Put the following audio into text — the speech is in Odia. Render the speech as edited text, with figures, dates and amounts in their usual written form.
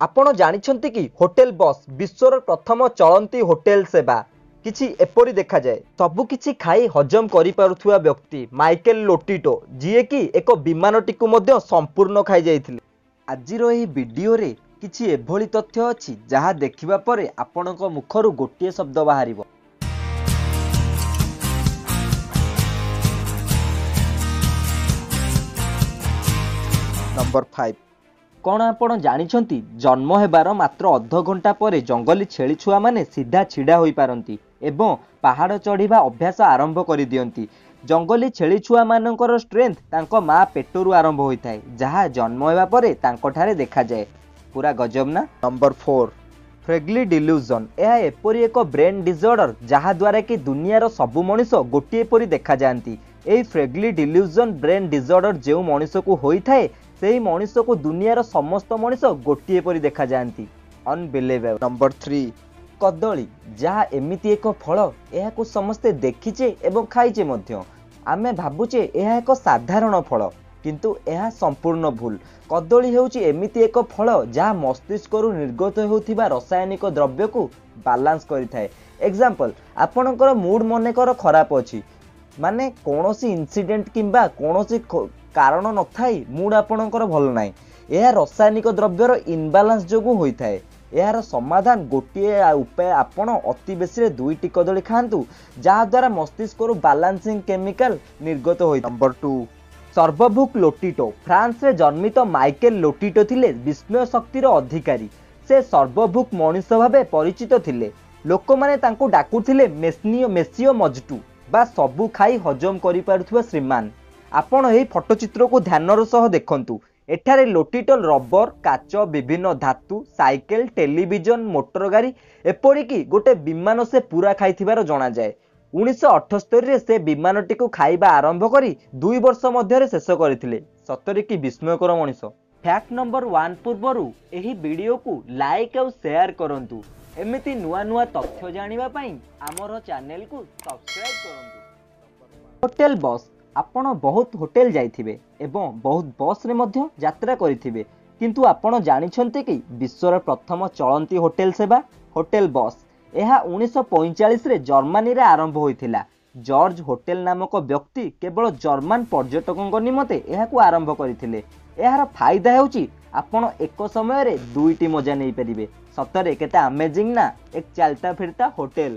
ଆପଣ ଜାଣିଛନ୍ତି କି ହୋଟେଲ ବସ୍ ବିଶ୍ୱର ପ୍ରଥମ ଚଳନ୍ତି ହୋଟେଲ ସେବା କିଛି ଏପରି ଦେଖାଯାଏ। ସବୁକିଛି ଖାଇ ହଜମ କରିପାରୁଥିବା ବ୍ୟକ୍ତି ମାଇକେଲ ଲୋଟିଟୋ, ଯିଏକି ଏକ ବିମାନଟିକୁ ମଧ୍ୟ ସମ୍ପୂର୍ଣ୍ଣ ଖାଇଯାଇଥିଲେ। ଆଜିର ଏହି ଭିଡିଓରେ କିଛି ଏଭଳି ତଥ୍ୟ ଅଛି ଯାହା ଦେଖିବା ପରେ ଆପଣଙ୍କ ମୁଖରୁ ଗୋଟିଏ ଶବ୍ଦ ବାହାରିବ। ନମ୍ବର 5, କ'ଣ ଆପଣ ଜାଣିଛନ୍ତି ଜନ୍ମ ହେବାର ମାତ୍ର ଅଧଘଣ୍ଟା ପରେ ଜଙ୍ଗଲୀ ଛେଳି ଛୁଆମାନେ ସିଧା ଛିଡ଼ା ହୋଇପାରନ୍ତି ଏବଂ ପାହାଡ଼ ଚଢ଼ିବା ଅଭ୍ୟାସ ଆରମ୍ଭ କରିଦିଅନ୍ତି। ଜଙ୍ଗଲୀ ଛେଳି ଛୁଆମାନଙ୍କର ଷ୍ଟ୍ରେନ୍ଥ ତାଙ୍କ ମା ପେଟରୁ ଆରମ୍ଭ ହୋଇଥାଏ, ଯାହା ଜନ୍ମ ହେବା ପରେ ତାଙ୍କଠାରେ ଦେଖାଯାଏ। ପୁରା ଗଜବ ନା? Number 4, Fregoli delusion. ଏହା ଏପରି ଏକ ବ୍ରେନ୍ ଡିସଅର୍ଡର ଯାହାଦ୍ୱାରା କି ଦୁନିଆର ସବୁ ମଣିଷ ଗୋଟିଏ ପରି ଦେଖାଯାଆନ୍ତି। ଏହି ଫ୍ରେଗଲି ଡିଲ୍ୟୁଜନ୍ ବ୍ରେନ୍ ଡିସଅର୍ଡର ଯେଉଁ ମଣିଷକୁ ହୋଇଥାଏ, ସେହି ମଣିଷକୁ ଦୁନିଆର ସମସ୍ତ ମଣିଷ ଗୋଟିଏ ପରି ଦେଖାଯାଆନ୍ତି। ଅନବିଲିଭେବଲ୍। ନମ୍ବର 3, କଦଳୀ, ଯାହା ଏମିତି ଏକ ଫଳ ଏହାକୁ ସମସ୍ତେ ଦେଖିଛେ ଏବଂ ଖାଇଛେ ମଧ୍ୟ। ଆମେ ଭାବୁଛେ ଏହା ଏକ ସାଧାରଣ ଫଳ, କିନ୍ତୁ ଏହା ସମ୍ପୂର୍ଣ୍ଣ ଭୁଲ। କଦଳୀ ହେଉଛି ଏମିତି ଏକ ଫଳ ଯାହା ମସ୍ତିଷ୍କରୁ ନିର୍ଗତ ହେଉଥିବା ରାସାୟନିକ ଦ୍ରବ୍ୟକୁ ବାଲାନ୍ସ କରିଥାଏ। ଏକ୍ଜାମ୍ପଲ୍, ଆପଣଙ୍କର ମୁଡ୍ ମନେକର ଖରାପ ଅଛି, ମାନେ କୌଣସି ଇନସିଡେଣ୍ଟ କିମ୍ବା କୌଣସି କାରଣ ନଥାଇ ମୁଡ୍ ଆପଣଙ୍କର ଭଲ ନାହିଁ। ଏହା ରାସାୟନିକ ଦ୍ରବ୍ୟର ଇନବାଲାନ୍ସ ଯୋଗୁଁ ହୋଇଥାଏ। ଏହାର ସମାଧାନ ଗୋଟିଏ ଉପାୟ, ଆପଣ ଅତି ବେଶୀରେ 2ଟି କଦଳୀ ଖାଆନ୍ତୁ, ଯାହାଦ୍ୱାରା ମସ୍ତିଷ୍କରୁ ବାଲାନ୍ସିଂ କେମିକାଲ ନିର୍ଗତ ହୋଇଥାଏ। ନମ୍ବର 2, ସର୍ବଭୁକ୍ ଲୋଟିଟୋ। ଫ୍ରାନ୍ସରେ ଜନ୍ମିତ ମାଇକେଲ ଲୋଟିଟୋ ଥିଲେ ବିସ୍ମୟ ଶକ୍ତିର ଅଧିକାରୀ। ସେ ସର୍ବଭୁକ୍ ମଣିଷ ଭାବେ ପରିଚିତ ଥିଲେ। ଲୋକମାନେ ତାଙ୍କୁ ଡାକୁଥିଲେ ମେସିଓ ମଜଟୁ ବା ସବୁ ଖାଇ ହଜମ କରିପାରୁଥିବା ଶ୍ରୀମାନ। ଆପଣ ଏହି ଫଟୋଚିତ୍ରକୁ ଧ୍ୟାନର ସହ ଦେଖନ୍ତୁ। ଏଠାରେ ଲୋଟିଟୋ ରବର, କାଚ, ବିଭିନ୍ନ ଧାତୁ, ସାଇକେଲ, ଟେଲିଭିଜନ, ମୋଟର ଗାଡ଼ି, ଏପରିକି ଗୋଟେ ବିମାନ ସେ ପୁରା ଖାଇଥିବାର ଜଣାଯାଏ। 1978ରେ ସେ ବିମାନଟିକୁ ଖାଇବା ଆରମ୍ଭ କରି 2 ବର୍ଷ ମଧ୍ୟରେ ଶେଷ କରିଥିଲେ। ସତରେ କି ବିସ୍ମୟକର ମଣିଷ। ଫ୍ୟାକ୍ଟ ନମ୍ବର 1 ପୂର୍ବରୁ ଏହି ଭିଡ଼ିଓକୁ ଲାଇକ୍ ଆଉ ସେୟାର କରନ୍ତୁ। ଏମିତି ନୂଆ ନୂଆ ତଥ୍ୟ ଜାଣିବା ପାଇଁ ଆମର ଚ୍ୟାନେଲକୁ ସବସ୍କ୍ରାଇବ୍ କରନ୍ତୁ। Hotel bus. ଆପଣ ବହୁତ ହୋଟେଲ ଯାଇଥିବେ ଏବଂ ବହୁତ ବସ୍ରେ ମଧ୍ୟ ଯାତ୍ରା କରିଥିବେ, କିନ୍ତୁ ଆପଣ ଜାଣିଛନ୍ତି କି ବିଶ୍ୱର ପ୍ରଥମ ଚଳନ୍ତି ହୋଟେଲ ସେବା ହୋଟେଲ ବସ୍? ଏହା 1945ରେ ଜର୍ମାନୀରେ ଆରମ୍ଭ ହୋଇଥିଲା। ଜର୍ଜ ହୋଟେଲ ନାମକ ବ୍ୟକ୍ତି କେବଳ ଜର୍ମାନ ପର୍ଯ୍ୟଟକଙ୍କ ନିମନ୍ତେ ଏହାକୁ ଆରମ୍ଭ କରିଥିଲେ। ଏହାର ଫାଇଦା ହେଉଛି ଆପଣ ଏକ ସମୟରେ 2ଟି ମଜା ନେଇପାରିବେ। ସତରେ କେତେ ଆମେଜିଂ ନା? ଏକ ଚାଲତା ଫିରତା ହୋଟେଲ।